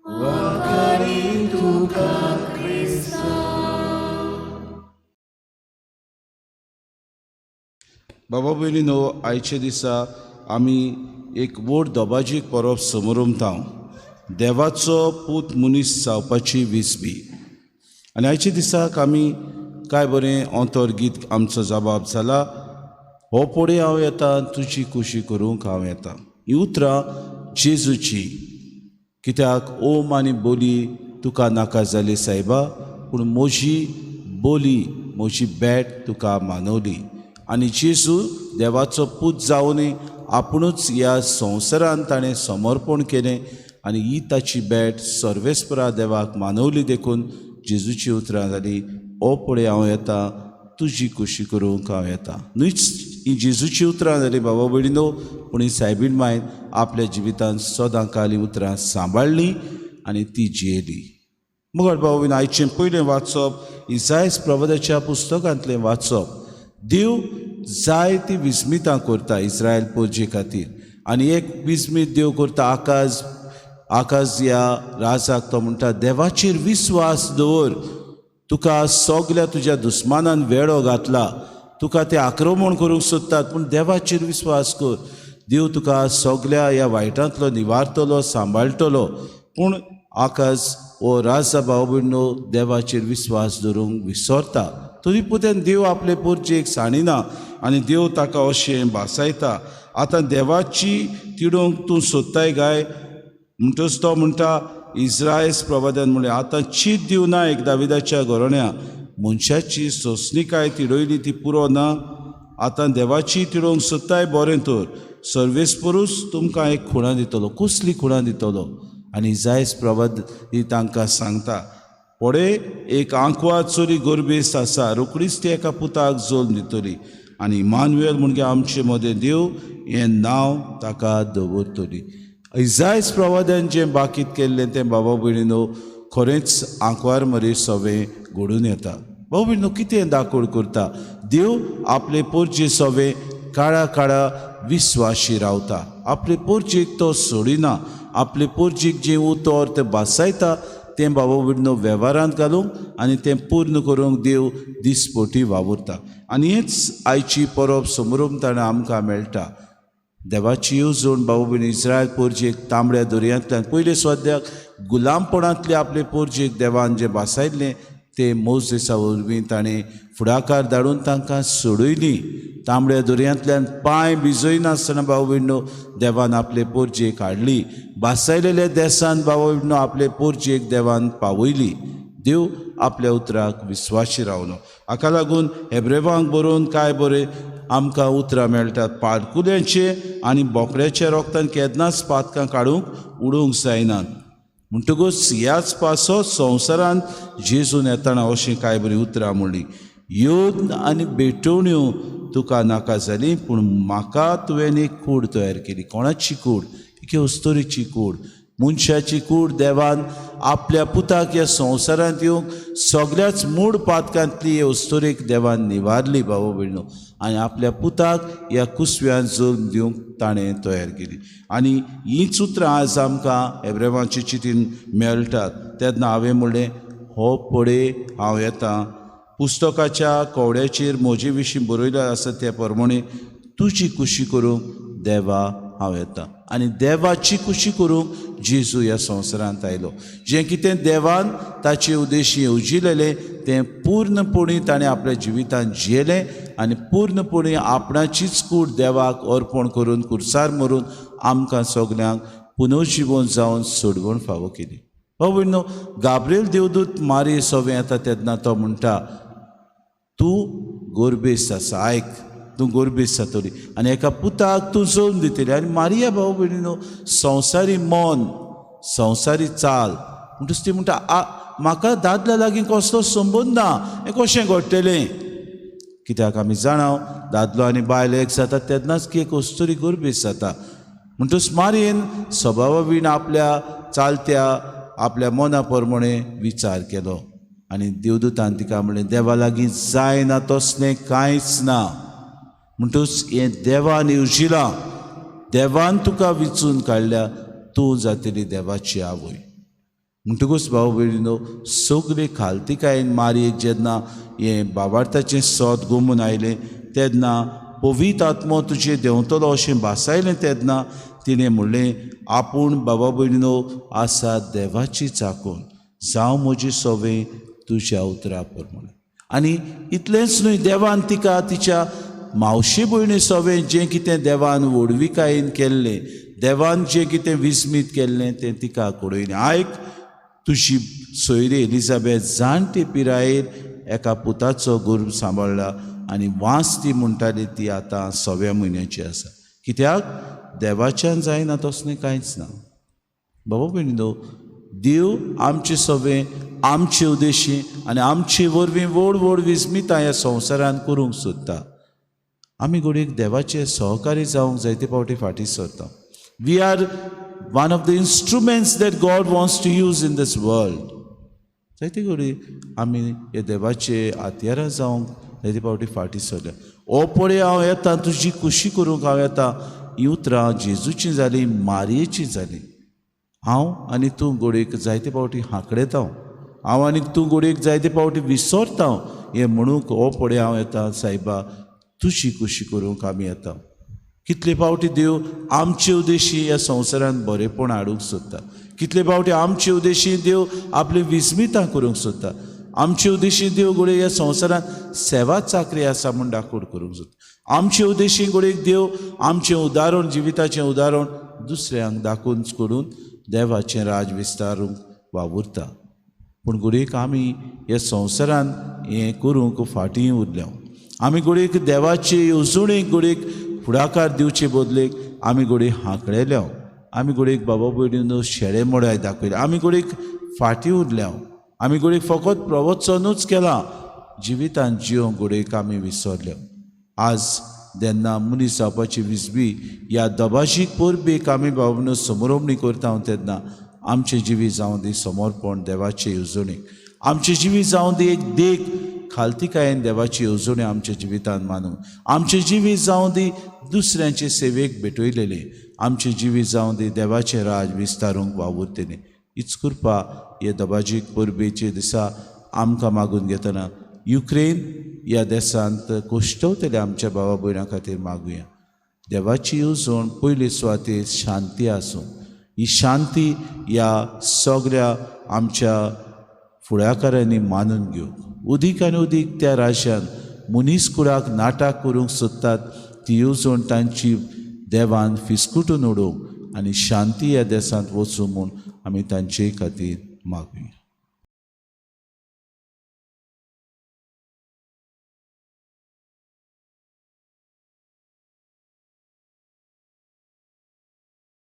वाखारी तुका क्रिस्ता. बाबा भयणीनो, आयच्या दिसा आमी एक व्हड दबाजीक परब समोरमता, देवाचो पूत मनीस जावपाची विसबी. आनी आयच्या दिसाक आमी काय बरें अंतर गीत आमचो जबाब जाला, हो पळय हांव येता तुजी खुशी करूंक हांव येता. ही उतरां जेजूची, कित्याक ओम आनी बोली तुका नाका जाली सायबा, पूण म्हजी बोली म्हजी भेट तुका मानवली. आनी जेजू देवाचो पूत जावनय आपुणूच ह्या संवसारान ताणें समर्पण केलें आनी ही ताची भेट सर्वेस्परा देवाक मानवली. देखून जेजूची उतरां जाली, ओ पळय हांव येता तुजी खुशी करूंक हांव येता. न्हूच ही जेजूची उतरां जाली बाबा भयणीनो, पूण ही सायबीण मायन आपल्या जिवितांत सदां काल ही उतरां सांबाळ्ळीं आनी ती जियेली. मुखार बाबा भयणीनो, आयचें पयलें वाचप इजायस प्रवादाच्या पुस्तकांतलें वाचप. देव जायती विस्मितां करता इस्रायल पोरजे खातीर आनी एक विस्मीत देव करता आकाज. आकाज ह्या राजाक तो म्हणटा, देवाचेर विस्वास दवर, तुका सगल्या तुज्या दुस्मानान वेळो घातला, तुका ते आक्रमण करूंक सोदतात, पूण देवाचेर विस्वास कर, देव तुका सगल्या ह्या वायटांतलो निवारतलो, सांबाळटलो. पूण आकाज हो राजा भाव भयणो देवाचेर विस्वास दवरूंक विसरता. तरी पुतेन देव आपले पोरचेक सांडिना आनी देव ताका अशें भासायता, आतां देवाची तिडोवंक तूं सोदताय गाय? म्हणटच तो म्हणटा, इस्रायस प्रवाद्यान म्हणलें, आतां चीत दिवना एक दाविदाच्या घोरण्या, मनशाची सोंसणिकाय तिडयली ती पुरो ना, आतां देवाची तिडोवंक सोदताय? बरें तर सर्वेस्परूच तुमकां एक खुणा दितलो. कसली खुणा दितलो? आनी इजायस प्रवाद ही तांकां सांगता, पळय एक आंकवार चली गोरबेस्त आसा, रोखडीच ती एका पुताक जल्म दितली आनी इमानुएल म्हणजे आमचे मदें देव हें नांव ताका दवरतली. इजायस प्रवाद्यान जें बाकीत केल्लें तें बाबा भयणीनो खरेंच आंकवार मरे सवें घडून येता. बाबा भयणीनो, कितें दाखोड करता देव आपले पोरजे सवें काळा काळा विस्वाशी रावता, आपले पोरजेक तो सोडिना, आपले पोरजेक जें उतर तें भासायता तें बाबा भयणीनो वेव्हारांत घालूंक आनी तें पूर्ण करूंक देव दिसपोटी वावुरता. आनी हेच आयची परब समरमताना आमकां मेळटा. देवाची येवजण बाबा भयणी इस्रायल पोरजेक तांबड्या दर्यांतल्यान पयले सद्याक गुलामपणांतले आपले पोरजेक देवान जें भासायल्लें तें मोजेसा वरवीं ताणें फुडाकार धाडून तांकां सोडयलीं. तांबड्या दर्यांतल्यान पांय भिजयनासतना बाबा भयणो देवान आपले पोरजेक हाडली. भासायलेल्या देसान बाबा भयणो आपले पोरजेक देवान पावयली. देव आपल्या उतराक विस्वाशी रावलो. हाका लागून हेब्रेवांक बरोवन काय बरें आमकां उतरां मेळटात, पारकुल्यांचे आनी बोकड्याच्या रोगतान केन्नाच पातकां काडूंक उडोवंक जायनात. म्हणटकूच ह्याच पासो संवसारांत जेजून येतना अशीं कांय बरीं उतरां म्हणलीं, येवन आनी भेटवण्यो तुका नाका जाली, पूण म्हाका तुवें एक कूड तयार केली. कोणाची कूड? एके अस्तोरीची कूड, मनशाची कूड. देवान आपल्या पुताक ह्या संवसारांत येवंक सगळ्याच मूड पातकांतली हे अस्तोरेक देवान निवारली बाबा भयणो, आनी आपल्या पुताक ह्या कुसव्यान जल्म दिवंक ताणें तयार केली. आनी हींच उतरां आज आमकां हेब्रेवांचे चितीन मेळटात. तेन्ना हांवें म्हणलें, हो पळय हांव येता, पुस्तकाच्या कवड्याचेर म्हजे विशीं बरयलें आसा त्या प्रमाणे तुजी खुशी करूंक देवा हांव येता. आनी देवाची खुशी करूंक जेजू ह्या संवसारांत आयलो. जें कितें देवान ताचे उद्देशी येवजिलेलें तें पूर्णपणी ताणें आपल्या जिवितांत जियेलें आनी पूर्णपणी आपणाचीच कूड देवाक अर्पण करून कुर्सार मरून आमकां सगल्यांक पुनर्जिवन जावन सोडवण फावो केली. बाबा न्हू, गाब्रियल देवदूत मारी सोवें येता तेन्ना तो म्हणटा, तूं गोरबेस्त आसा, आयक, तूं गोरबेस्त जातली आनी एका पुताक तूं जल्म दितली. आनी मारिया भाव भयणी न्हू, संवसारी मन, संवसारी चाल, म्हणटच ती म्हणटा, आ म्हाका दादल्या लागीं कसलो संबंद ना, हें कशें घडटलें? कित्याक आमी जाणा दादलो आनी बायल एक जाता तेन्नाच की एक अस्तुरी गोरबेस्त जाता. म्हणटच मारयेन सभावा वीण आपल्या चालत्या आपल्या मना प्रमाणे विचार केलो आनी देवदूतान तिका म्हणलें, देवा लागीं जायना तसलें कांयच ना. म्हणटच हें देवान येवजिलां, देवान तुका विचून काडल्या, तूं जातली देवाची आवय. म्हणटकूच भाव भयणीनो, सगळे खालतिकायेन मारयेक जेन्ना हें बाबार्थाचें सोद गोमून आयलें तेन्ना पवित्र आत्मो तुजेर देंवतलो अशें भासायलें तेन्ना तिणें म्हणलें, आपूण बाबा भयणीनो आसा देवाची चाकून, जावं म्हजी सवे तुज्या उतरा प्रमाण. आनी इतलेंच न्हय, देवान तिका तिच्या मावशे भयणी सवें जें कितें देवान व्हडविकायेन केल्लें, देवान जें कितें विस्मीत केल्लें तें तिका घडयलें. आयक, तुजी सोयरी एलिजाबेथ जाणटे पिरायेर एका पुताचो गर्भ सांबाळ्ळा आनी वास ती म्हणटाली ती आतां 6व्या म्हयन्याची आसा. कित्याक देवाच्यान जायना तसलें कांयच ना. बाबा भयणीनो, देव आमचे सवें, आमचे उद्देशी आनी आमचे वरवीं व्हड व्हड विस्मितां ह्या संवसारांत करूंक सोदता. आमी घडयेक देवाचे सहकारी जावंक जायते फावटी फाटीं सरता. We are one of the instruments that God wants to use in this world. जायते घडये आमी हे देवाचे हातयारां जावंक जायते फावटी फाटीं सरल्या. ओ पळय हांव येता, तुजी खुशी करूंक हांव येता. हीं उतरां जेजूचीं जालीं, मारयेचीं जालीं. हांव आनी तूं घडयेक जायते फावटी हांकडेता, हांव आनी तूं घडयेक जायते फावटी विसरता हें म्हणूंक, ओ पळय हांव येता सायबा, तुजी खुशी करूंक आमी येता. कितले फावटी देव आमचे उद्देशी ह्या संवसारांत बरेपण हाडूंक सोदता. कितले फावटी आमचे उद्देशी देव आपली विस्मितां करूंक सोदता. आमचे उद्देशी देव घडये ह्या संवसारांत सेवा चाकरी आसा म्हूण दाखोड करूंक सोदता. आमचे उद्देशी घडयेक देव आमचें उदाहरण, जिविताचें उदाहरण दुसऱ्यांक दाखोवन करून देवाचें राज विस्तारूंक वावुरता. पूण घडयेक आमी ह्या संवसारांत हें करूंक फाटीं उरल्या. आमी घडयेक देवाचे येवजणेक घडयेक फुडाकार दिवचे बदलेक आमी घडये हांकडेल्या. आमी घडयेक बाबा भयणीनो शेळे मोडाय दाखयले. आमी घडयेक फाटीं उरल्या. आमी घडयेक फकत प्रवचनूच केलां, जिवितांत जियोंक घडयेक आमी विसरल्या. आज जेन्ना मनीस जावपाची विजबी ह्या दबाजीक परबेक आमी बाबा समरोमणी करता तेन्ना आमचें जिवीत जावं दी समर्पण देवाचे येवजणेक, आमचें जिवीत जावं दी एक देख खालतिकायेन देवाची येवजणी आमच्या जिवितांत मानून, आमचें जिवीत जावं दी दुसऱ्यांचे सेवेक भेटयलेलें, आमचें जिवीत जावं दी देवाचें राज विस्तारूंक वावुरतलें. हीच कृपा हे दबाजीक परबेचे दिसा आमकां मागून घेतना युक्रेन ह्या देशांत कोश्टवतले आमच्या भावा भयणां खातीर मागुया. देवाची येवजण पयले सुवातेर शांती आसूं. ही शांती ह्या सगळ्या आमच्या फुडाकारांनी मानून घेवंक. उदीक आनी उदीक त्या राज्यान मनीस कुळाक नाटक करूंक सोदतात ती येवजण तांची देवान फिसकुटून उडोवंक आनी शांती ह्या देशांत वचूं म्हूण आमी तांचे खातीर मागुया.